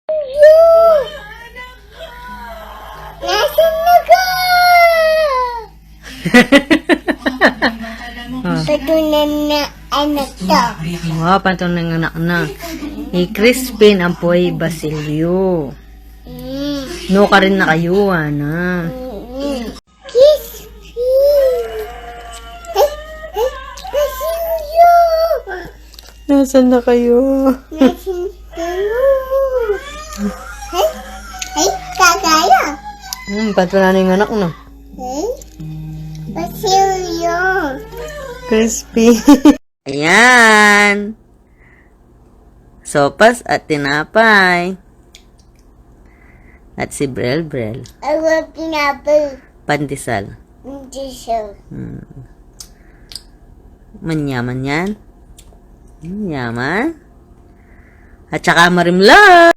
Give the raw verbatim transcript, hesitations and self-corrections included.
Yo! Nasan na ka? Ah. Patunan na anak to. Wa, patunan na anak na. I Crispin ampo i Basilio. Mm. Nukarin na kayu, ana. Mm. Kiss me. Eh, eh, Basilio. Nasan na kayu? Nasan kayu? Eh, eh, kagaya. Hmm, patunan na ing anak na. Eh, Basilio. Crispy. Ayan. Sopas at tinapay. At si Brel Brel. Awa tinapay. Pandesal. Pandesal. Hmm. Manyaman yan. Manyaman. At saka marimla.